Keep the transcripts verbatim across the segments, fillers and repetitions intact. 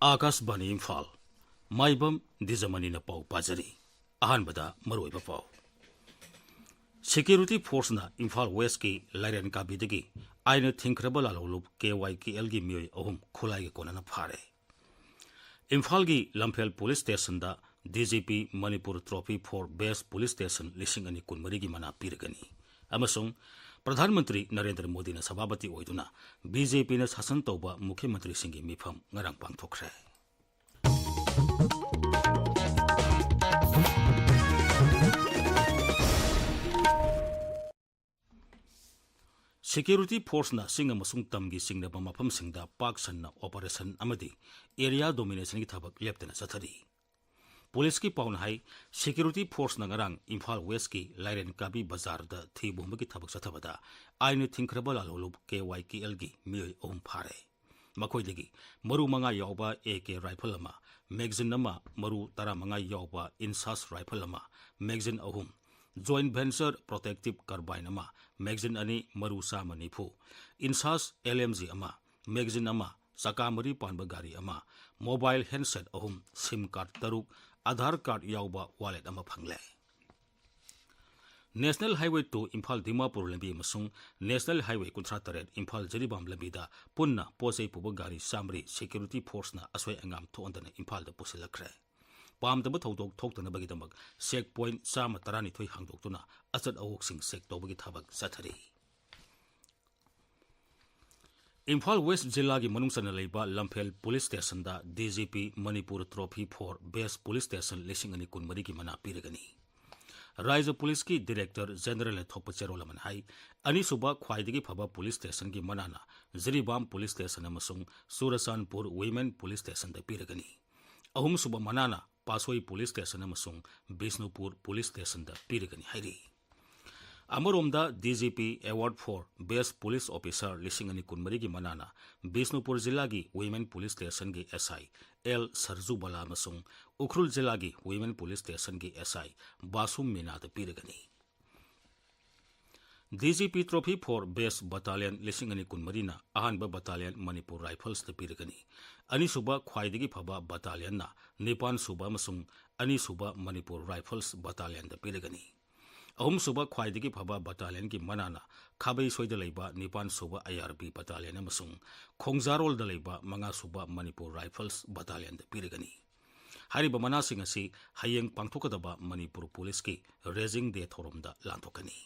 ꯑꯥꯀꯥꯁꯕꯥꯅꯤ ꯏꯝꯐꯥꯜ, ꯃꯥꯏꯕꯝ ꯗꯤꯖꯃꯅꯤꯅ ꯄꯥꯎ ꯄꯥꯖꯔꯤ꯫ ꯑꯍꯥꯟꯕꯗ ꯃꯔꯨꯑꯣꯏꯕ ꯄꯥꯎ꯫ ꯁꯦꯀ꯭ꯌꯨꯔꯤꯇꯤ ꯐꯣꯔꯁꯅ ꯏꯝꯐꯥꯜ ꯋꯦꯁꯀꯤ ꯂꯥꯏꯔꯦꯟ ꯀꯥꯕꯤꯗꯒꯤ ꯑꯥꯏꯟꯅ ꯊꯤꯡꯈ꯭ꯔꯕ ꯂꯥꯜꯍꯧꯂꯨꯞ ꯀꯦ ꯋꯥꯏ ꯀꯦ ꯑꯦꯜꯒꯤ ꯃꯤꯑꯣꯏ ꯑꯍꯨꯝ ꯈꯨꯠꯂꯥꯏꯒ ꯀꯣꯟꯅꯅ ꯐꯥꯔꯦ꯫ ꯏꯝꯐꯥꯜꯒꯤ ꯂꯝꯐꯦꯜ ꯄꯨꯂꯤꯁ ꯁ꯭ꯇꯦꯁꯟꯗ D G P Manipur trophy for best police station ꯂꯤꯁꯤꯡ ꯑꯅꯤ ꯀꯨꯟꯃꯔꯤꯒꯤ ꯃꯅꯥ ꯄꯤꯔꯒꯅꯤ꯫ ꯑꯃꯁꯨꯡ ꯄ꯭ꯔꯙꯥꯟ ꯃꯟꯇ꯭ꯔꯤ ꯅꯔꯦꯟꯗ꯭ꯔ ꯃꯣꯗꯤꯅ ꯁꯚꯥꯄꯇꯤ ꯑꯣꯏꯗꯨꯅ ꯕꯤ ꯖꯦ ꯄꯤꯅ ꯁꯥꯁꯟ ꯇꯧꯕ ꯃꯨꯈ꯭ꯌ ꯃꯟꯇ꯭ꯔꯤꯁꯤꯡꯒꯤ ꯃꯤꯐꯝ ꯉꯔꯥꯡ ꯄꯥꯡꯊꯣꯛꯈ꯭ꯔꯦ꯫ ꯁꯦꯀ꯭ꯌꯨꯔꯤꯇꯤ ꯐꯣꯔꯁꯅ ꯆꯤꯡ ꯑꯃꯁꯨꯡ ꯇꯝꯒꯤ ꯆꯤꯡꯅꯕ ꯃꯐꯝꯁꯤꯡꯗ ꯄꯥꯛ ꯁꯟꯅ ꯑꯣꯄꯔꯦꯁꯟ ꯑꯃꯗꯤ ꯑꯦꯔꯤꯌꯥ ꯗꯣꯃꯤꯅꯦꯁꯟꯒꯤ ꯊꯕꯛ ꯂꯦꯞꯇꯅ ꯆꯠꯊꯔꯤ꯫ ꯄꯨꯂꯤꯁꯀꯤ ꯄꯥꯎꯅ ꯍꯥꯏ, ꯁꯦꯀ꯭ꯌꯨꯔꯤꯇꯤ ꯐꯣꯔꯁꯅ ꯉꯔꯥꯡ ꯏꯝꯐꯥꯜ ꯋꯦꯁꯀꯤ ꯂꯥꯏꯔꯦꯟ ꯀꯥꯕꯤ ꯕꯖꯥꯔꯗ ꯊꯤꯕ ꯍꯨꯝꯕꯒꯤ ꯊꯕꯛ ꯆꯠꯊꯕꯗ ꯑꯥꯏꯟꯅ ꯊꯤꯡꯈ꯭ꯔꯕ ꯂꯥꯜꯍꯧꯂꯨꯞ ꯀꯦ ꯋꯥꯏ ꯀꯦ ꯑꯦꯜꯒꯤ ꯃꯤꯑꯣꯏ ꯑꯍꯨꯝ ꯐꯥꯔꯦ꯫ ꯃꯈꯣꯏꯗꯒꯤ ꯃꯔꯨ ꯃꯉꯥ ꯌꯥꯎꯕ ꯑꯦ ꯀꯦ ꯔꯥꯏꯐꯜ ꯑꯃ, ꯃꯦꯒꯖꯤꯟ ꯑꯃ, ꯃꯔꯨ ꯇꯔꯥꯃꯉꯥ ꯌꯥꯎꯕ ꯏꯟꯁꯥꯁ ꯔꯥꯏꯐꯜ ꯑꯃ, ꯃꯦꯒꯖꯤꯟ ꯑꯍꯨꯝ, ꯖꯣꯏꯟ ꯚꯦꯟꯆꯔ ꯄ꯭ꯔꯣꯇꯦꯛꯇꯤꯞ ꯀꯥꯔꯕꯥꯏꯟ ꯑꯃ, ꯃꯦꯒꯖꯤꯟ ꯑꯅꯤ, ꯃꯔꯨ ꯆꯥꯝꯃ ꯅꯤꯐꯨ, ꯏꯟꯁꯥꯁ ꯑꯦꯜ ꯑꯦꯝ ꯖꯤ ꯑꯃ, ꯃꯦꯒꯖꯤꯟ ꯑꯃ, ꯆꯀꯥ ꯃꯔꯤ ꯄꯥꯟꯕ ꯒꯥꯔꯤ ꯑꯃ, ꯃꯣꯕꯥꯏꯜ ꯍꯦꯟꯁꯦꯠ ꯑꯍꯨꯝ, ꯁꯤꯝ ꯀꯥꯔꯗ ꯇꯔꯨꯛ, ꯑꯥꯙꯥꯔ ꯀꯥꯔꯗ ꯌꯥꯎꯕ ꯋꯥꯂꯦꯠ ꯑꯃ ꯐꯪꯂꯦ꯫ National highway two Imphal Dimapur ꯂꯝꯕꯤ ꯑꯃꯁꯨꯡ ꯅꯦꯁꯅꯦꯜ ꯍꯥꯏꯋꯦ ꯀꯨꯟꯊ꯭ꯔꯥ ꯇꯔꯦꯠ ꯏꯝꯐꯥꯜ ꯖꯤꯔꯤꯕꯥꯝ ꯂꯝꯕꯤꯗ ꯄꯨꯟꯅ ꯄꯣꯠ ꯆꯩ ꯄꯨꯕ ꯒꯥꯔꯤ ꯆꯥꯃꯔꯤ ꯁꯦꯀ꯭ꯌꯨꯔꯤꯇꯤ ꯐꯣꯔꯁꯅ ꯑꯁꯣꯏ ꯑꯉꯥꯝ ꯊꯣꯛꯍꯟꯗꯅ ꯏꯝꯐꯥꯜꯗ ꯄꯨꯁꯤꯜꯂꯛꯈ꯭ꯔꯦ꯫ ꯄꯥꯝꯗꯕ ꯊꯧꯗꯣꯛ ꯊꯣꯛꯇꯅꯕꯒꯤꯗꯃꯛ ꯆꯦꯛ ꯄꯣꯏꯟꯠ ꯆꯥꯝꯃ ꯇꯔꯥꯅꯤꯊꯣꯏ ꯍꯥꯡꯗꯣꯛꯇꯨꯅ ꯑꯆꯠ ꯑꯋꯣꯛꯁꯤꯡ ꯆꯦꯛ ꯇꯧꯕꯒꯤ ꯊꯕꯛ ꯆꯠꯊꯔꯤ꯫ ꯏꯝꯐꯥꯜ ꯋꯦꯁ ꯖꯤꯂꯥꯒꯤ ꯃꯅꯨꯡ ꯆꯟꯅ ꯂꯩꯕ ꯂꯝꯐꯦꯜ ꯄꯨꯂꯤꯁ ꯁ꯭ꯇꯦꯁꯟꯗ D G P Manipur trophy for best police station ꯂꯤꯁꯤꯡ ꯑꯅꯤ ꯀꯨꯟꯃꯔꯤꯒꯤ ꯃꯅꯥ ꯄꯤꯔꯒꯅꯤ꯫ ꯔꯥꯏꯖ꯭ꯌ ꯄꯨꯂꯤꯁꯀꯤ ꯗꯤꯔꯦꯛꯇꯔ ꯖꯦꯅꯔꯦꯜꯅ ꯊꯣꯛꯄ ꯆꯦꯔꯣꯜ ꯑꯃꯅ ꯍꯥꯏ, ꯑꯅꯤꯁꯨꯕ ꯈ꯭ꯋꯥꯏꯗꯒꯤ ꯐꯕ ꯄꯨꯂꯤꯁ ꯁ꯭ꯇꯦꯁꯟꯒꯤ ꯃꯅꯥꯅ ꯖꯤꯔꯤꯕꯥꯝ ꯄꯨꯂꯤꯁ ꯁ꯭ꯇꯦꯁꯟ ꯑꯃꯁꯨꯡ ꯆꯨꯔꯆꯥꯟꯄꯨꯔ ꯋꯤꯃꯦꯟ ꯄꯨꯂꯤꯁ ꯁ꯭ꯇꯦꯁꯟꯗ ꯄꯤꯔꯒꯅꯤ꯫ ꯑꯍꯨꯝꯁꯨꯕ ꯃꯅꯥꯅ ꯄꯥꯠꯁꯣꯏ ꯄꯨꯂꯤꯁ ꯁ꯭ꯇꯦꯁꯟ ꯑꯃꯁꯨꯡ ꯕꯤꯁꯅꯨꯄꯨꯔ ꯄꯨꯂꯤꯁ ꯁ꯭ꯇꯦꯁꯟꯗ ꯄꯤꯔꯒꯅꯤ ꯍꯥꯏꯔꯤ꯫ ꯑꯃꯔꯣꯝꯗ, D G P Award for Best Police Officer ꯂꯤꯁꯤꯡ ꯑꯅꯤ ꯀꯨꯟꯃꯔꯤꯒꯤ ꯃꯅꯥꯅ ꯕꯤꯁꯅꯨꯄꯨꯔ ꯖꯤꯂꯥꯒꯤ ꯋꯤꯃꯦꯟ ꯄꯨꯂꯤꯁ ꯁ꯭ꯇꯦꯁꯟꯒꯤ ꯑꯦꯁ ꯑꯥꯏ ꯑꯦꯜ ꯁꯔꯖꯨꯕꯂꯥ ꯑꯃꯁꯨꯡ ꯎꯈ꯭ꯔꯨꯜ ꯖꯤꯂꯥꯒꯤ ꯋꯤꯃꯦꯟ ꯄꯨꯂꯤꯁ ꯁ꯭ꯇꯦꯁꯟꯒꯤ ꯑꯦꯁ ꯑꯥꯏ ꯕꯥꯁꯨꯝ ꯃꯤꯅꯥꯗ ꯄꯤꯔꯒꯅꯤ꯫ DGP Trophy for Best Battalion ꯂꯤꯁꯤꯡ ꯑꯅꯤ ꯀꯨꯟꯃꯔꯤꯅ ꯑꯍꯥꯟꯕ battalion ꯃꯅꯤꯄꯨꯔ Riflesꯇ ꯄꯤꯔꯒꯅꯤ꯫ ꯑꯅꯤꯁꯨꯕ ꯈ꯭ꯋꯥꯏꯗꯒꯤ ꯐꯕ battalionꯅ ꯅꯤꯄꯥꯟ ꯁꯨꯕ ꯑꯃꯁꯨꯡ ꯑꯅꯤꯁꯨꯕ ꯃꯅꯤꯄꯨꯔ Rifles battalionꯗ ꯄꯤꯔꯒꯅꯤ꯫ ꯑꯍꯨꯝꯁꯨꯕ ꯈ꯭ꯋꯥꯏꯗꯒꯤ ꯐꯕ battalionꯒꯤ ꯃꯅꯥꯅ ꯈꯥꯕꯩꯁꯣꯏꯗ ꯂꯩꯕ ꯅꯤꯄꯥꯟ ꯁꯨꯕ IRB battalion ꯑꯃꯁꯨꯡ ꯈꯣꯡꯖꯥꯔꯣꯜꯗ ꯂꯩꯕ ꯃꯉꯥ ꯁꯨꯕ ꯃꯅꯤꯄꯨꯔ Rifles battalionꯗ ꯄꯤꯔꯒꯅꯤ꯫ ꯍꯥꯏꯔꯤꯕ ꯃꯅꯥꯁꯤꯡ ꯑꯁꯤ ꯍꯌꯦꯡ ꯄꯥꯡꯊꯣꯛꯀꯗꯕ ꯃꯅꯤꯄꯨꯔ ꯄꯨꯂꯤꯁꯀꯤ Raising Day ꯊꯧꯔꯝꯗ ꯂꯥꯟꯊꯣꯛꯀꯅꯤ꯫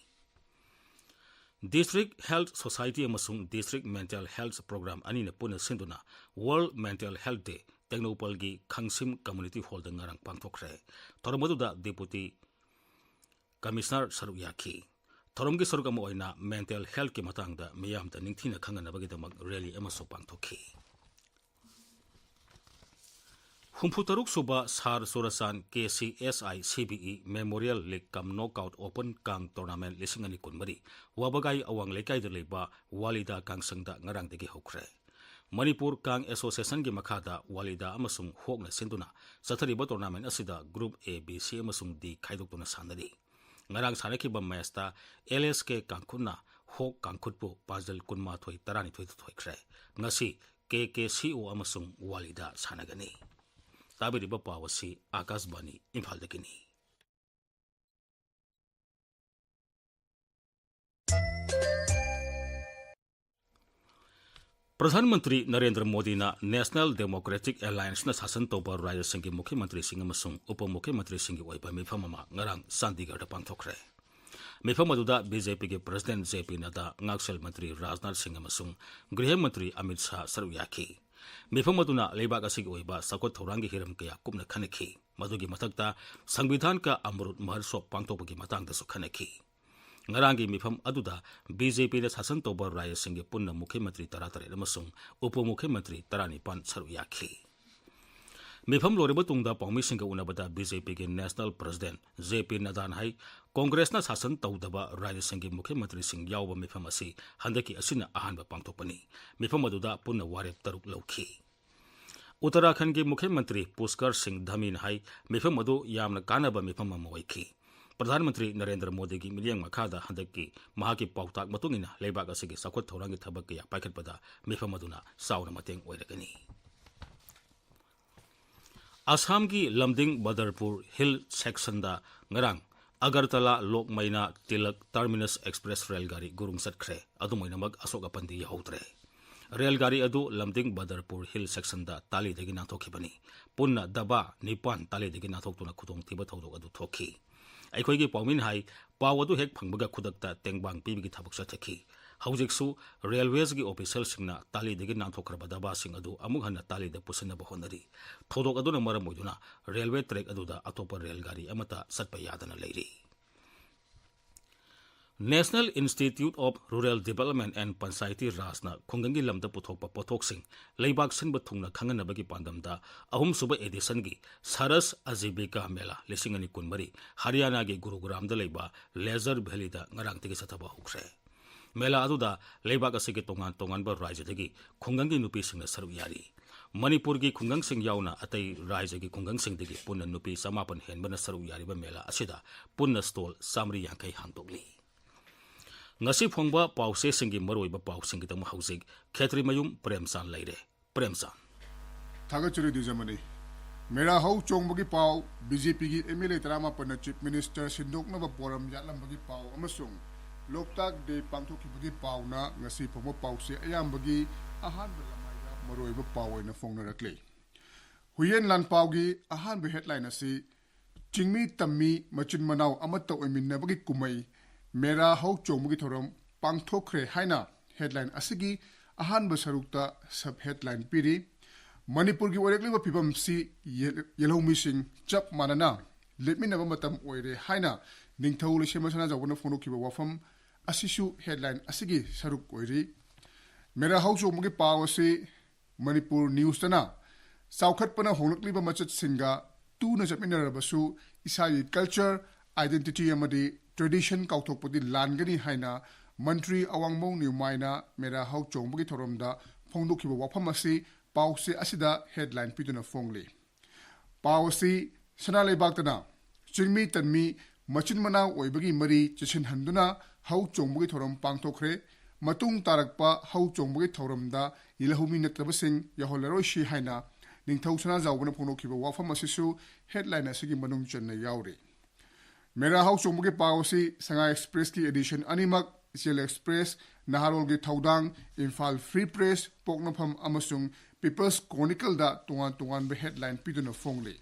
District Health Society ꯑꯃꯁꯨꯡ District Mental Health Program ꯑꯅꯤꯅ ꯄꯨꯟꯅ ꯁꯤꯟꯗꯨꯅ World Mental Health Day ꯇꯦꯡꯅꯧꯄꯜꯒꯤ ꯈꯪꯁꯤꯝ Community Hallꯗ ꯉꯔꯥꯡ ꯄꯥꯡꯊꯣꯛꯈ꯭ꯔꯦ꯫ ꯊꯧꯔꯝ ꯑꯗꯨꯗ Deputy Commissioner ꯁꯔꯨꯛ ꯌꯥꯈꯤ꯫ ꯊꯧꯔꯝꯒꯤ ꯁꯔꯨꯛ ꯑꯃ ꯑꯣꯏꯅ mental healthꯀꯤ ꯃꯇꯥꯡꯗ ꯃꯤꯌꯥꯝꯗ ꯅꯤꯡꯊꯤꯅ ꯈꯪꯍꯟꯅꯕꯒꯤꯗꯃꯛ rally ꯑꯃꯁꯨ ꯄꯥꯡꯊꯣꯛꯈꯤ꯫ ꯍꯨꯝꯐꯨꯇꯔꯨꯛ ꯁꯨꯕ ꯁꯥꯔ ꯆꯨꯔꯆꯥꯟ KCSI CBE Memorial League cum Knockout Open ꯀꯥꯡ Tournament ꯂꯤꯁꯤꯡ ꯑꯅꯤ ꯀꯨꯟꯃꯔꯤ ꯋꯥꯕꯒꯥꯏ ꯑꯋꯥꯡ ꯂꯩꯀꯥꯏꯗ ꯂꯩꯕ ꯋꯥꯂꯤꯗꯥ ꯀꯥꯡꯁꯪꯗ ꯉꯔꯥꯡꯗꯒꯤ ꯍꯧꯈ꯭ꯔꯦ꯫ ꯃꯅꯤꯄꯨꯔ ꯀꯥꯡ Associationꯒꯤ ꯃꯈꯥꯗ ꯋꯥꯂꯤꯗꯥ ꯑꯃꯁꯨꯡ ꯍꯣꯛꯅ ꯁꯤꯟꯗꯨꯅ ꯆꯠꯊꯔꯤꯕ tournament ꯑꯁꯤꯗ group A, B, C ꯑꯃꯁꯨꯡ D ꯈꯥꯏꯗꯣꯛꯇꯨꯅ ꯁꯥꯟꯅꯔꯤ꯫ ꯉꯔꯥꯡ ꯁꯥꯟꯅꯈꯤꯕ matchꯇ LSK ꯀꯥꯡꯈꯨꯠꯅ ꯍꯣꯛ ꯀꯥꯡꯈꯨꯠꯄꯨ ꯄꯥꯖꯜ ꯀꯨꯟꯃꯥꯊꯣꯏ ꯇꯔꯥꯅꯤꯊꯣꯏꯗ ꯊꯣꯏꯈ꯭ꯔꯦ꯫ ꯉꯁꯤ KKCO ꯑꯃꯁꯨꯡ ꯋꯥꯂꯤꯗꯥ ꯁꯥꯟꯅꯒꯅꯤ꯫ ꯇꯥꯕꯤꯔꯤꯕ ꯄꯥꯎ ꯑꯁꯤ ꯑꯥꯀꯥꯁꯕꯥꯅꯤ ꯏꯝꯐꯥꯜꯗꯒꯤꯅꯤ꯫ ꯄ꯭ꯔꯙꯥꯟ ꯃꯟꯇ꯭ꯔꯤ ꯅꯔꯦꯟꯗ꯭ꯔ ꯃꯣꯗꯤꯅ National Democratic Allianceꯅ ꯁꯥꯁꯟ ꯇꯧꯕ ꯔꯥꯖ꯭ꯌꯁꯤꯡꯒꯤ ꯃꯨꯈ꯭ꯌ ꯃꯟꯇ꯭ꯔꯤꯁꯤꯡ ꯑꯃꯁꯨꯡ ꯎꯄ ꯃꯨꯈ꯭ꯌ ꯃꯟꯇ꯭ꯔꯤꯁꯤꯡꯒꯤ ꯑꯣꯏꯕ ꯃꯤꯐꯝ ꯑꯃ ꯉꯔꯥꯡ ꯆꯥꯟꯗꯤꯒꯔꯗ ꯄꯥꯡꯊꯣꯛꯈ꯭ꯔꯦ꯫ ꯃꯤꯐꯝ ꯑꯗꯨꯗ BJPꯒꯤ President JP ꯅꯗꯥ, ꯉꯥꯛꯁꯦꯜ ꯃꯟꯇ꯭ꯔꯤ ꯔꯥꯖꯅꯥꯊ ꯁꯤꯡ ꯑꯃꯁꯨꯡ ꯒ꯭ꯔꯤꯍ ꯃꯟꯇ꯭ꯔꯤ ꯑꯃꯤꯠ ꯁꯥꯍ ꯁꯔꯨꯛ ꯌꯥꯈꯤ꯫ ꯃꯤꯐꯝ ꯑꯗꯨꯅ ꯂꯩꯕꯥꯛ ꯑꯁꯤꯒꯤ ꯑꯣꯏꯕ ꯆꯥꯎꯈꯠ ꯊꯧꯔꯥꯡꯒꯤ ꯍꯤꯔꯝ ꯀꯌꯥ ꯀꯨꯞꯅ ꯈꯟꯅꯈꯤ꯫ ꯃꯗꯨꯒꯤ ꯃꯊꯛꯇ ꯁꯪꯕꯤꯙꯥꯟ ꯀꯥ ꯑꯃꯔꯨꯠ ꯃꯍꯣꯠꯁꯣꯕ ꯄꯥꯡꯊꯣꯛꯄꯒꯤ ꯃꯇꯥꯡꯗꯁꯨ ꯈꯟꯅꯈꯤ꯫ ꯉꯔꯥꯡꯒꯤ ꯃꯤꯐꯝ ꯑꯗꯨꯗ BJPꯅ ꯁꯥꯁꯟ ꯇꯧꯕ ꯔꯥꯖ꯭ꯌꯁꯤꯡꯒꯤ ꯄꯨꯟꯅ ꯃꯨꯈ꯭ꯌ ꯃꯟꯇ꯭ꯔꯤ ꯇꯔꯥꯇꯔꯦꯠ ꯑꯃꯁꯨꯡ ꯎꯄ ꯃꯨꯈ꯭ꯌ ꯃꯟꯇ꯭ꯔꯤ ꯇꯔꯥꯅꯤꯄꯥꯟ ꯁꯔꯨꯛ ꯌꯥꯈꯤ꯫ ꯃꯤꯐꯝ ꯂꯣꯏꯔꯕ ꯇꯨꯡꯗ ꯄꯥꯎꯃꯤꯁꯤꯡꯒ ꯎꯅꯕꯗ BJPꯒꯤ National President JP ꯅꯗꯥꯅ ꯍꯥꯏ, ꯀꯣꯡꯒ꯭ꯔꯦꯁꯅ ꯁꯥꯁꯟ ꯇꯧꯗꯕ ꯔꯥꯖ꯭ꯌꯁꯤꯡꯒꯤ ꯃꯨꯈ꯭ꯌ ꯃꯟꯇ꯭ꯔꯤꯁꯤꯡ ꯌꯥꯎꯕ ꯃꯤꯐꯝ ꯑꯁꯤ ꯍꯟꯗꯛꯀꯤ ꯑꯁꯤꯅ ꯑꯍꯥꯟꯕ ꯄꯥꯡꯊꯣꯛꯄꯅꯤ꯫ ꯃꯤꯐꯝ ꯑꯗꯨꯗ ꯄꯨꯟꯅ ꯋꯥꯔꯦꯞ ꯇꯔꯨꯛ ꯂꯧꯈꯤ꯫ ꯎꯠꯇꯔꯥꯈꯟꯗꯒꯤ ꯃꯨꯈ꯭ꯌ ꯃꯟꯇ꯭ꯔꯤ ꯄꯨꯁꯀꯔ ꯁꯤꯡ ꯙꯃꯤꯅ ꯍꯥꯏ, ꯃꯤꯐꯝ ꯑꯗꯨ ꯌꯥꯝꯅ ꯀꯥꯟꯅꯕ ꯃꯤꯐꯝ ꯑꯃ ꯑꯣꯏꯈꯤ꯫ ꯄ꯭ꯔꯙꯥꯟ ꯃꯟꯇ꯭ꯔꯤ ꯅꯔꯦꯟꯗ꯭ꯔ ꯃꯣꯗꯤꯒꯤ ꯃꯤꯠꯌꯦꯡ ꯃꯈꯥꯗ ꯍꯟꯗꯛꯀꯤ ꯃꯍꯥꯛꯀꯤ ꯄꯥꯎꯇꯥꯛ ꯃꯇꯨꯡ ꯏꯟꯅ ꯂꯩꯕꯥꯛ ꯑꯁꯤꯒꯤ ꯆꯥꯎꯈꯠ ꯊꯧꯔꯥꯡꯒꯤ ꯊꯕꯛ ꯀꯌꯥ ꯄꯥꯏꯈꯠꯄꯗ ꯃꯤꯐꯝ ꯑꯗꯨꯅ ꯆꯥꯎꯅ ꯃꯇꯦꯡ ꯑꯣꯏꯔꯒꯅꯤ꯫ ꯑꯁꯥꯝꯒꯤ ꯂꯝꯗꯤꯡ ꯕꯗꯔꯄꯨꯔ ꯍꯤꯜ ꯁꯦꯛꯁꯟꯗ ꯉꯔꯥꯡ Agartala ꯂꯣꯛꯃꯩꯅꯥ tilak terminus express rail ꯒꯥꯔꯤ ꯒꯨꯔꯨꯡ ꯆꯠꯈ꯭ꯔꯦ꯫ ꯑꯗꯨꯝ ꯑꯣꯏꯅꯃꯛ ꯑꯁꯣꯛ ꯑꯄꯟꯗꯤ ꯌꯥꯎꯍꯧꯗ꯭ꯔꯦ꯫ ꯔꯦꯜ ꯒꯥꯔꯤ ꯑꯗꯨ ꯂꯝꯗꯤꯡ ꯕꯗꯔꯄꯨꯔ ꯍꯤꯜ ꯁꯦꯛꯁꯟꯗ ꯇꯥꯂꯤꯗꯒꯤ ꯅꯥꯟꯊꯣꯛꯈꯤꯕꯅꯤ꯫ ꯄꯨꯟꯅ ꯗꯕꯥ ꯅꯤꯄꯥꯟ ꯇꯥꯂꯤꯗꯒꯤ ꯅꯥꯟꯊꯣꯛꯇꯨꯅ ꯈꯨꯗꯣꯡꯊꯤꯕ ꯊꯧꯗꯣꯛ ꯑꯗꯨ ꯊꯣꯛꯈꯤ꯫ ꯑꯩꯈꯣꯏꯒꯤ ꯄꯥꯎꯃꯤꯅ ꯍꯥꯏ, ꯄꯥꯎ ꯑꯗꯨ ꯍꯦꯛ ꯐꯪꯕꯒ ꯈꯨꯗꯛꯇ ꯇꯦꯡꯕꯥꯡ ꯄꯤꯕꯒꯤ ꯊꯕꯛ ꯆꯠꯊꯈꯤ꯫ ꯍꯧꯖꯤꯛꯁꯨ ꯔꯦꯜꯋꯦꯁꯒꯤ ꯑꯣꯐꯤꯁꯤꯌꯦꯜꯁꯤꯡꯅ ꯇꯥꯂꯤꯗꯒꯤ ꯅꯥꯟꯊꯣꯛꯈ꯭ꯔꯕ ꯗꯕꯥꯁꯤꯡ ꯑꯗꯨ ꯑꯃꯨꯛ ꯍꯟꯅ ꯇꯥꯂꯤꯗ ꯄꯨꯁꯤꯟꯅꯕ ꯍꯣꯠꯅꯔꯤ꯫ ꯊꯧꯗꯣꯛ ꯑꯗꯨꯅ ꯃꯔꯝ ꯑꯣꯏꯗꯨꯅ ꯔꯦꯜꯋꯦ ꯇ꯭ꯔꯦꯛ ꯑꯗꯨꯗ ꯑꯇꯣꯞꯄ ꯔꯦꯜ ꯒꯥꯔꯤ ꯑꯃꯠꯇ ꯆꯠꯄ ꯌꯥꯗꯅ ꯂꯩꯔꯤ꯫ National Institute of Rural Development and Panchayati Rajꯅ ꯈꯨꯡꯒꯪꯒꯤ ꯂꯝꯗ ꯄꯨꯊꯣꯛꯄ ꯄꯣꯠꯊꯣꯛꯁꯤꯡ ꯂꯩꯕꯥꯛ ꯁꯤꯟꯕ ꯊꯨꯡꯅ ꯈꯪꯍꯟꯅꯕꯒꯤ ꯄꯥꯟꯗꯝꯗ ꯑꯍꯨꯝꯁꯨꯕ ꯑꯦꯗꯤꯁꯟꯒꯤ ꯁꯔꯁ ꯑꯖꯤꯕꯤꯀꯥ ꯃꯦꯂꯥ ꯂꯤꯁꯤꯡ ꯑꯅꯤ ꯀꯨꯟꯃꯔꯤ ꯍꯔꯤꯌꯥꯅꯥꯒꯤ ꯒꯨꯔꯨꯒ꯭ꯔꯥꯝꯗ ꯂꯩꯕ ꯂꯦꯖꯔ ꯚꯦꯂꯤꯗ ꯉꯔꯥꯡꯗꯒꯤ ꯆꯠꯊꯕ ꯍꯧꯈ꯭ꯔꯦ꯫ ꯃꯦꯂꯥ ꯑꯗꯨꯗ ꯂꯩꯕꯥꯛ ꯑꯁꯤꯒꯤ ꯇꯣꯉꯥꯟ ꯇꯣꯉꯥꯟꯕ ꯔꯥꯖ꯭ꯌꯗꯒꯤ ꯈꯨꯡꯒꯪꯒꯤ ꯅꯨꯄꯤꯁꯤꯡꯅ ꯁꯔꯨꯛ ꯌꯥꯔꯤ꯫ ꯃꯅꯤꯄꯨꯔꯒꯤ ꯈꯨꯡꯒꯪꯁꯤꯡ ꯌꯥꯎꯅ ꯑꯇꯩ ꯔꯥꯖ꯭ꯌꯒꯤ ꯈꯨꯡꯒꯪꯁꯤꯡꯗꯒꯤ ꯄꯨꯟꯅ ꯅꯨꯄꯤ ꯆꯃꯥꯄꯟ ꯍꯦꯟꯕꯅ ꯁꯔꯨꯛ ꯌꯥꯔꯤꯕ ꯃꯦꯂꯥ ꯑꯁꯤꯗ ꯄꯨꯟꯅ ꯁ꯭ꯇꯣꯜ ꯆꯥꯃꯔꯤ ꯌꯥꯡꯈꯩ ꯍꯥꯡꯗꯣꯛꯂꯤ꯫ ꯉꯁꯤ ꯐꯣꯡꯕ ꯄꯥꯎꯆꯦꯁꯤꯡꯒꯤ ꯃꯔꯨꯑꯣꯏꯕ ꯄꯥꯎꯁꯤꯡꯒꯤꯗꯃꯛ ꯍꯧꯖꯤꯛ ꯈꯦꯇ꯭ꯔꯤꯃꯌꯨꯝ ꯄ꯭ꯔꯦꯝꯆꯥꯟ ꯂꯩꯔꯦ꯫ ꯄ꯭ꯔꯦꯝꯆꯥꯟ꯫ ꯊꯥꯒꯠꯆꯔꯤ ꯗꯤꯖꯃꯅꯤ꯫ ꯃꯦꯔꯥ ꯍꯧ ꯆꯣꯡꯕꯒꯤ ꯄꯥꯎ, ꯕꯤ ꯖꯦ ꯄꯤꯒꯤ ꯑꯦꯝ ꯑꯦꯜ ꯑꯦ ꯇꯔꯥꯃꯥꯄꯟꯅ ꯆꯤꯐ ꯃꯤꯅꯤꯁꯇꯔ ꯁꯤꯟꯗꯣꯛꯅꯕ ꯄꯣꯔꯝ ꯌꯥꯠꯂꯝꯕꯒꯤ ꯄꯥꯎ ꯑꯃꯁꯨꯡ ꯂꯣꯛꯇꯥꯛ ꯗꯦ ꯄꯥꯡꯊꯣꯛꯈꯤꯕꯒꯤ ꯄꯥꯎꯅ ꯉꯁꯤ ꯐꯣꯡꯕ ꯄꯥꯎꯆꯦ ꯑꯌꯥꯝꯕꯒꯤ ꯑꯍꯥꯟꯕ ꯂꯃꯥꯏꯗ ꯃꯔꯨꯑꯣꯏꯕ ꯄꯥꯎ ꯑꯣꯏꯅ ꯐꯣꯡꯅꯔꯛꯂꯤ꯫ ꯍꯨꯏꯌꯦꯟ ꯂꯥꯟꯄꯥꯎꯒꯤ ꯑꯍꯥꯟꯕ ꯍꯦꯗꯂꯥꯏꯟ ꯑꯁꯤ ꯆꯤꯡꯃꯤ ꯇꯝꯃꯤ ꯃꯆꯤꯟ ꯃꯅꯥꯎ ꯑꯃꯠꯇ ꯑꯣꯏꯃꯤꯟꯅꯕꯒꯤ ꯀꯨꯝꯃꯩ ꯃꯦꯔꯥ ꯍꯧ ꯆꯣꯡꯕꯒꯤ ꯊꯧꯔꯝ ꯄꯥꯡꯊꯣꯛꯈ꯭ꯔꯦ ꯍꯥꯏꯅ ꯍꯦꯗꯂꯥꯏꯟ ꯑꯁꯤꯒꯤ ꯑꯍꯥꯟꯕ ꯁꯔꯨꯛꯇ ꯁꯕ ꯍꯦꯗꯂꯥꯏꯟ ꯄꯤꯔꯤ꯫ ꯃꯅꯤꯄꯨꯔꯒꯤ ꯑꯣꯏꯔꯛꯂꯤꯕ ꯐꯤꯕꯝꯁꯤ ꯌꯦ-, ꯌꯦꯜꯍꯧꯃꯤꯁꯤꯡ ꯆꯞ ꯃꯥꯟꯅꯅ ꯂꯦꯞꯃꯤꯟꯅꯕ ꯃꯇꯝ ꯑꯣꯏꯔꯦ ꯍꯥꯏꯅ ꯅꯤꯡꯊꯧ ꯂꯩꯁꯦꯝꯕ ꯁꯅꯥꯖꯥꯎꯕꯅ ꯐꯣꯡꯗꯣꯛꯈꯤꯕ ꯋꯥꯐꯝ ꯑꯁꯤꯁꯨ ꯍꯦꯗꯂꯥꯏꯟ ꯑꯁꯤꯒꯤ ꯁꯔꯨꯛ ꯑꯣꯏꯔꯤ꯫ ꯃꯦꯔꯥ ꯍꯧ ꯆꯣꯡꯕꯒꯤ ꯄꯥꯎ ꯑꯁꯤ ꯃꯅꯤꯄꯨꯔ ꯅ꯭ꯌꯨꯁꯇꯅ ꯆꯥꯎꯈꯠꯄꯅ ꯍꯣꯡꯂꯛꯂꯤꯕ ꯃꯆꯠꯁꯤꯡꯒ ꯇꯨꯅ ꯆꯠꯃꯤꯟꯅꯔꯕꯁꯨ ꯏꯁꯥꯒꯤ ꯀꯜꯆꯔ, ꯑꯥꯏꯗꯦꯟꯇꯤꯇꯤ ꯑꯃꯗꯤ ꯇ꯭ꯔꯦꯗꯤꯁꯟ ꯀꯥꯎꯊꯣꯛꯄꯗꯤ ꯂꯥꯟꯒꯅꯤ ꯍꯥꯏꯅ ꯃꯟꯇ꯭ꯔꯤ ꯑꯋꯥꯡꯃꯧ ꯅ꯭ꯌꯨꯃꯥꯏꯅ ꯃꯦꯔꯥ ꯍꯧ ꯆꯣꯡꯕꯒꯤ ꯊꯧꯔꯝꯗ ꯐꯣꯡꯗꯣꯛꯈꯤꯕ ꯋꯥꯐꯝ ꯑꯁꯤ ꯄꯥꯎꯆꯦ ꯑꯁꯤꯗ ꯍꯦꯗꯂꯥꯏꯟ ꯄꯤꯗꯨꯅ ꯐꯣꯡꯂꯤ꯫ ꯄꯥꯎ ꯑꯁꯤ ꯁꯅꯥ ꯂꯩꯕꯥꯛꯇꯅ ꯆꯤꯡꯃꯤ ꯇꯟꯃꯤ ꯃꯆꯤꯟ ꯃꯅꯥꯎ ꯑꯣꯏꯕꯒꯤ ꯃꯔꯤ ꯆꯦꯠꯁꯤꯟꯍꯟꯗꯨꯅ ꯍꯧ ꯆꯣꯡꯕꯒꯤ ꯊꯧꯔꯝ ꯄꯥꯡꯊꯣꯛꯈ꯭ꯔꯦ꯫ ꯃꯇꯨꯡ ꯇꯥꯔꯛꯄ ꯍꯧ ꯆꯣꯡꯕꯒꯤ ꯊꯧꯔꯝꯗ ꯌꯦꯜꯍꯧꯃꯤ ꯅꯠꯇꯕꯁꯤꯡ ꯌꯥꯎꯍꯜꯂꯔꯣꯏꯁꯤ ꯍꯥꯏꯅ ꯅꯤꯡꯊꯧ ꯁꯅꯥꯖꯥꯎꯕꯅ ꯐꯣꯡꯗꯣꯛꯈꯤꯕ ꯋꯥꯐꯝ ꯑꯁꯤꯁꯨ headline ꯑꯁꯤꯒꯤ ꯃꯅꯨꯡ ꯆꯟꯅ ꯌꯥꯎꯔꯤ꯫ ꯃꯦꯔꯥ ꯍꯧ ꯆꯣꯡꯕꯒꯤ ꯄꯥꯎ ꯑꯁꯤ ꯁꯉꯥꯏ Expressꯀꯤ edition ꯑꯅꯤꯃꯛ, ꯏꯆꯦꯜ Express, ꯅꯍꯥꯔꯣꯜꯒꯤ ꯊꯧꯗꯥꯡ, ꯏꯝꯐꯥꯜ Free Press, ꯄꯣꯛꯅꯐꯝ ꯑꯃꯁꯨꯡ People's Chronicleꯗ ꯇꯣꯉꯥꯟ ꯇꯣꯉꯥꯟꯕ headline ꯄꯤꯗꯨꯅ ꯐꯣꯡꯂꯤ꯫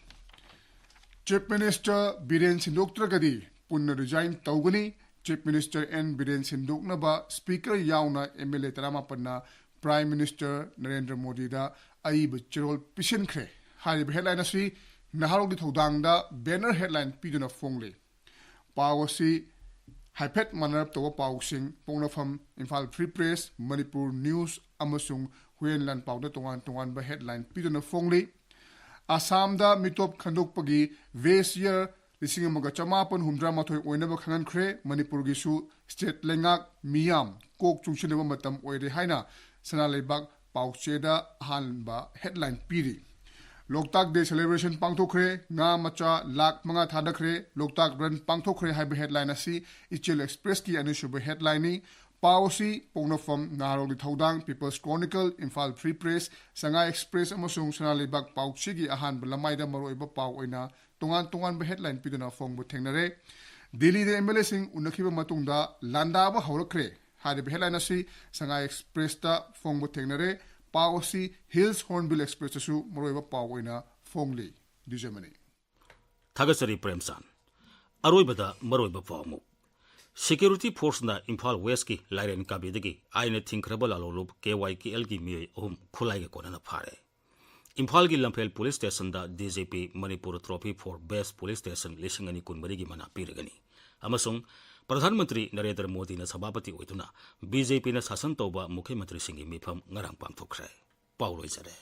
Chief Minister ꯕꯤꯔꯦꯟ ꯁꯤꯟꯗꯣꯛꯇ꯭ꯔꯒꯗꯤ ꯄꯨꯟꯅ resign ꯇꯧꯒꯅꯤ꯫ Chief Minister ꯑꯦꯟ ꯕꯤꯔꯦꯟ ꯁꯤꯟꯗꯣꯛꯅꯕ Speaker ꯌꯥꯎꯅ MLA ꯇꯔꯥꯃꯥꯄꯟꯅ Prime Minister ꯅꯔꯦꯟꯗ꯭ꯔ ꯃꯣꯗꯤꯗ ꯑꯏꯕ ꯆꯦꯔꯣꯜ ꯄꯤꯁꯤꯟꯈ꯭ꯔꯦ꯫ ꯍꯥꯏꯔꯤꯕ headline ꯑꯁꯤ ꯅꯍꯥꯔꯣꯜꯒꯤ ꯊꯧꯗꯥꯡꯗ banner headline ꯄꯤꯗꯨꯅ ꯐꯣꯡꯂꯤ꯫ ꯄꯥꯎ ꯑꯁꯤ ꯍꯥꯏꯐꯦꯠ ꯃꯥꯟꯅꯔꯞ ꯇꯧꯕ ꯄꯥꯎꯁꯤꯡ, ꯄꯣꯛꯅꯐꯝ, Imphal Free Press, Manipur News ꯑꯃꯁꯨꯡ ꯍꯨꯌꯦꯟ ꯂꯥꯟꯄꯥꯎꯗ ꯇꯣꯉꯥꯟ ꯇꯣꯉꯥꯟꯕ headline ꯄꯤꯗꯨꯅ ꯐꯣꯡꯂꯤ꯫ ꯑꯁꯥꯝꯗ ꯃꯤꯇꯣꯞ ꯈꯟꯗꯣꯛꯄꯒꯤ Waste Year ꯂꯤꯁꯤꯡ ꯑꯃꯒ ꯆꯃꯥꯄꯟ ꯍꯨꯝꯗ꯭ꯔꯥ ꯃꯥꯊꯣꯏ ꯑꯣꯏꯅꯕ ꯈꯪꯍꯟꯈ꯭ꯔꯦ꯫ ꯃꯅꯤꯄꯨꯔꯒꯤꯁꯨ state ꯂꯩꯉꯥꯛ ꯃꯤꯌꯥꯝ ꯀꯣꯛ ꯆꯨꯡꯁꯤꯟꯅꯕ ꯃꯇꯝ ꯑꯣꯏꯔꯦ ꯍꯥꯏꯅ ꯁꯅꯥ ꯂꯩꯕꯥꯛ ꯄꯥꯎꯆꯦꯗ ꯑꯍꯥꯟꯕ headline ꯄꯤꯔꯤ꯫ ꯂꯣꯛꯇꯥꯛ Day celebration ꯄꯥꯡꯊꯣꯛꯈ꯭ꯔꯦ, ꯉꯥ ꯃꯆꯥ ꯂꯥꯈ ꯃꯉꯥ ꯊꯥꯗꯈ꯭ꯔꯦ, ꯂꯣꯛꯇꯥꯛ Run ꯄꯥꯡꯊꯣꯛꯈ꯭ꯔꯦ ꯍꯥꯏꯕ headline ꯑꯁꯤ ꯏꯆꯦꯜ Expressꯀꯤ ꯑꯅꯤꯁꯨꯕ headlineꯅꯤ꯫ ꯄꯥꯎ ꯑꯁꯤ ꯄꯣꯛꯅꯐꯝ, ꯅꯍꯥꯔꯣꯜꯒꯤ ꯊꯧꯗꯥꯡ, People's Chronicle, Imphal Free Press, ꯁꯉꯥꯏ Express ꯑꯃꯁꯨꯡ ꯁꯅꯥ ꯂꯩꯕꯥꯛ ꯄꯥꯎꯆꯦꯒꯤ ꯑꯍꯥꯟꯕ ꯂꯃꯥꯏꯗ ꯃꯔꯨꯑꯣꯏꯕ ꯄꯥꯎ ꯑꯣꯏꯅ ꯇꯣꯉꯥꯟ ꯇꯣꯉꯥꯟꯕ headline ꯄꯤꯗꯨꯅ ꯐꯣꯡꯕ ꯊꯦꯡꯅꯔꯦ꯫ ꯗꯤꯜꯂꯤꯗ MLAꯁꯤꯡ ꯎꯅꯈꯤꯕ ꯃꯇꯨꯡꯗ ꯂꯥꯟꯗꯥꯕ ꯍꯧꯔꯛꯈ꯭ꯔꯦ ꯍꯥꯏꯔꯤꯕ headline ꯑꯁꯤ ꯁꯉꯥꯏ Expressꯇ ꯐꯣꯡꯕ ꯊꯦꯡꯅꯔꯦ꯫ ꯄꯥꯎ ꯑꯁꯤ Hills Hornbill Expressꯇꯁꯨ ꯃꯔꯨꯑꯣꯏꯕ ꯄꯥꯎ ꯑꯣꯏꯅ ꯐꯣꯡꯂꯤ꯫ ꯗꯤꯖꯃꯅꯤ꯫ ꯊꯥꯒꯠꯆꯔꯤ ꯄ꯭ꯔꯦꯝꯆꯥꯟ꯫ ꯑꯔꯣꯏꯕꯗ ꯃꯔꯨꯑꯣꯏꯕ ꯄꯥꯎ ꯑꯃꯨꯛ꯫ Security Forceꯅ ꯏꯝꯐꯥꯜ Westꯀꯤ ꯂꯥꯏꯔꯦꯟ ꯀꯥꯕꯤꯗꯒꯤ ꯑꯥꯏꯟꯅ ꯊꯤꯡꯈ꯭ꯔꯕ ꯂꯥꯂꯣꯡꯂꯨꯞ KYKLꯒꯤ ꯃꯤꯑꯣꯏ ꯑꯍꯨꯝ ꯈꯨꯠꯂꯥꯏꯒ ꯀꯣꯟꯅꯅ ꯐꯥꯔꯦ꯫ ꯏꯝꯐꯥꯜꯒꯤ ꯂꯝꯐꯦꯜ Police Stationꯗ DGP Manipur Trophy for Best Police Station ꯂꯤꯁꯤꯡ ꯑꯅꯤ ꯀꯨꯟꯃꯔꯤꯒꯤ ꯃꯅꯥ ꯄꯤꯔꯒꯅꯤ꯫ ꯑꯃꯁꯨꯡ ꯄ꯭ꯔꯙꯥꯟ ꯃꯟꯇ꯭ꯔꯤ ꯅꯔꯦꯟꯗ꯭ꯔ ꯃꯣꯗꯤꯅ ꯁꯚꯥꯄꯇꯤ ꯑꯣꯏꯗꯨꯅ BJPꯅ ꯁꯥꯁꯟ ꯇꯧꯕ ꯃꯨꯈ꯭ꯌ ꯃꯟꯇ꯭ꯔꯤꯁꯤꯡꯒꯤ ꯃꯤꯐꯝ ꯉꯔꯥꯡ ꯄꯥꯡꯊꯣꯛꯈ꯭ꯔꯦ꯫ ꯄꯥꯎ ꯂꯣꯏꯖꯔꯦ꯫